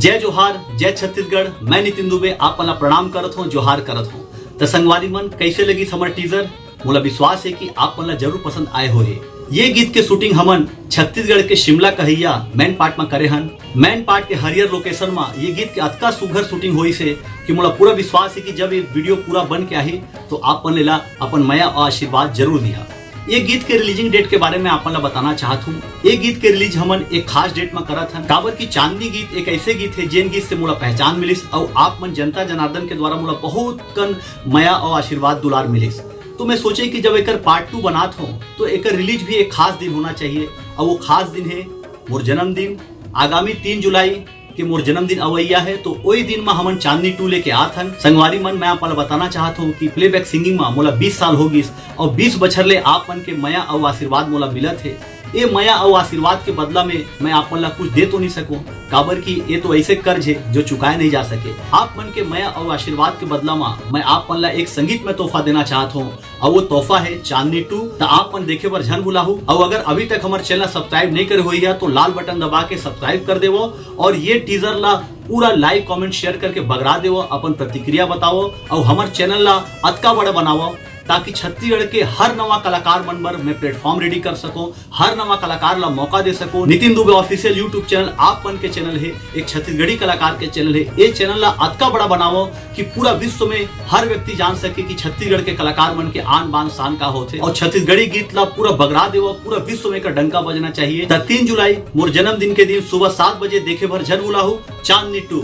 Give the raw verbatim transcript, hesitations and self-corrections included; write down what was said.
जय जोहार, जय छत्तीसगढ़। मैं नितिन दुबे आप मन ला प्रणाम करत हूँ, जोहार करत हूँ। त संगवारी मन, कैसे लगिस हमर टीजर? मोला विश्वास है कि आप मन ला जरूर पसंद आए होही। ये गीत के शूटिंग हमन छत्तीसगढ़ के शिमला कहैया मैनपाट म करे हन। मैनपाट के हरियर लोकेशन म ये गीत के अतका सुघर शूटिंग होइस हे कि मोला पूरा विश्वास है कि जब ये वीडियो पूरा बन के आही, तो आप मन ला अपन मया और आशीर्वाद जरूर दिहा। ये गीत के रिलीजिंग डेट के बारे में आप मन ला बताना चाहत हूँ। ये गीत के रिलीज हमन एक खास डेट म करत हन, काबर कि चांदनी गीत एक ऐसे गीत है, जेन गीत से मोला पहचान मिलिस और आप मन जनता जनार्दन के द्वारा मोला बहुत कन मया और आशीर्वाद दुलार मिलिस। तो मैं सोचे कि जब एकर पार्ट टू बनात हो, तो एकर रिलीज भी एक खास दिन होना चाहिए, और वो खास दिन है मोर जन्मदिन। आगामी तीन जुलाई के मोर जन्मदिन अवैया है, तो वही दिन में हमन चांदनी टू लेके आत हन। संगवारी मन, मैं आप ला बताना चाहत हूँ कि प्लेबैक सिंगिंग में मोला बीस साल हो गिस, और बीस बछर ले आप मन के मया और आशीर्वाद मोला मिलत है। ये मया और आशीर्वाद के बदला में मैं आप मन ला कुछ दे तो नहीं सकूं, काबर कि ये तो ऐसे कर्ज है जो चुकाए नहीं जा सके। आप मन के मया और आशीर्वाद के बदला में मैं आप मन ला एक संगीत में तोहफा देना चाहत हूँ, और वो तोहफा है चांदनी टू। त आप मन देखे बर झन भुलाहू, और अगर अभी तक हमर चैनल सब्सक्राइब नहीं करे होई है, तो लाल बटन दबा के सब्सक्राइब कर देवो, और ये टीजर ला पूरा लाइक, कमेंट, शेयर करके बगरा देवो, अपन प्रतिक्रिया बताओ, और हमर चैनल ला अतका बड़ा बनाओ, ताकि छत्तीसगढ़ के हर नवा कलाकार मन बर मैं प्लेटफॉर्म रेडी कर सकूं, हर नवा कलाकार ला मौका दे सकूं। Nitin Dubey official YouTube channel आप मन के चैनल है, एक छत्तीसगढ़ी कलाकार के चैनल है। ये चैनल ला अतका बड़ा बनाओ कि पूरा विश्व में हर व्यक्ति जान सके कि छत्तीसगढ़ के कलाकार मन के आन बान शान का होथे, और छत्तीसगढ़ी गीत ला पूरा बगरा देवो, पूरा विश्व में एकर डंका बजना चाहिए। त तीन जुलाई मोर जन्मदिन के दिन सुबह सात बजे देखे बर झन भुलाहू चांदनी टू।